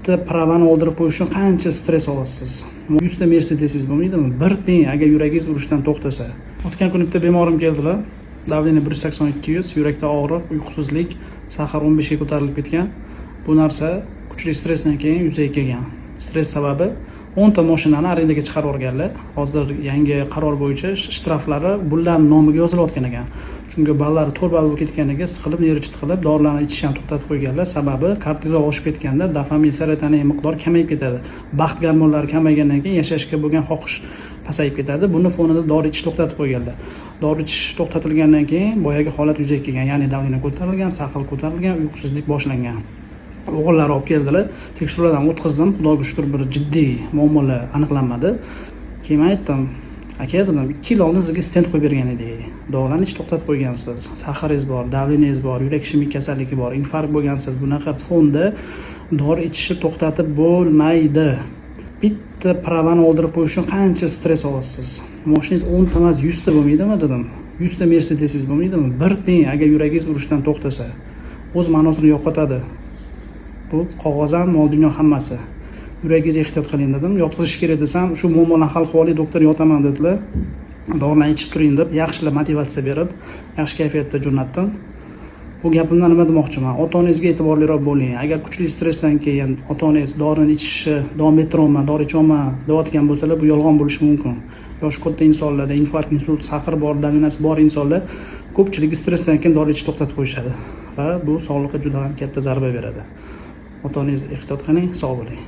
Bitta права ni oldirib qo'yish uchun qancha stress olasiz? 100 ta Mercedesingiz bo'lmaydimi? Bir tiyin agar yuragingiz urishdan to'xtasa. O'tgan kuni bitta bemorim keldilar, давление 180, 200, yurakda og'riq, uyqusizlik, сахар 15ga ko'tarilib ketgan. Bu narsa kuchli stressdan keyin yuzaga kelgan. Stress sababi 10 ta moshinani arendaga chiqarib yuborganlar. Hozir yangi qaror bo'yicha shtraflari bularni nomiga yozilayotgan ekan. Shunga ballari 4 ball bo'lib ketganiga siqilib, нервничать qilib, dorilarni ichishni ham to'xtatib qo'yganlar. Sababi kortizol oshib ketganda dopamin, serotonin miqdori kamayib ketadi. Baxt gormonlari kamaygandan keyin yashashga bo'lgan xohish pasayib ketadi. Buni fonida dori ichishni to'xtatib qo'yganlar. Dori ichish to'xtatilgandan keyin boyagi holat yuzaga kelgan, ya'ni давление ko'tarilgan, сахар ko'tarilgan, uyqusizlik boshlangan. O'g'illari olib keldilar, tekshiruvlardan o'tkazdim. Xudoga shukur, bir jiddiy muammolar aniqlanmadi. Keyin man aytdim: "Aka, – dedim, – 2 yil oldin sizga stent qo'yib bergan edik, dorilarni ichishni to'xtatib qo'ygansiz, сахар ingiz bor, давление ngiz bor, yurak ishemik kasalligi bor, infarkt bo'lgansiz. Bunaqa fonda dori ichishni to'xtatib bo'lmaydi. Bitta права ni oldirib qo'yish uchun qancha stress olasiz? Moshinangiz 10 ta emas, 100 ta bo'lmaydimi, – dedim. – 100 ta Mercedesingiz bo'lmaydimi? Bir tiyin agar yuragingiz urishdan to'xtasa, o'z ma'nosini yo'qotadi bu qog'oz ham, mol dunyo, hammasi. Yuragingizga ehtiyot qiling", dedim. Yotqizish kerak desam, "Shu muammolarni hal qilib olay, doktor, yotaman", dedilar. Dorilarni ichib turing deb, yaxshilab motivatsiya berib, yaxshi kayfiyatda jo'natdim. Bu gapimdan nima demoqchiman? Ota onangizga e'tiborliroq bo'ling. Agar kuchli stressdan keyin ota onangiz dorini ichishni davom ettiryapman, dori ichyapman deyotgan bo'lsalar, bu yolg'on bo'lishi mumkin. Yoshi katta insonlarda, infarkt, insult, сахар bor, давление si bor insonlar ko'pchiligi stressdan keyin dori ichishni to'xtatib qo'yishadi va bu sog'liqqa juda ham katta zarba beradi. Ota onangizni ehtiyot qiling. Sog' bo'ling.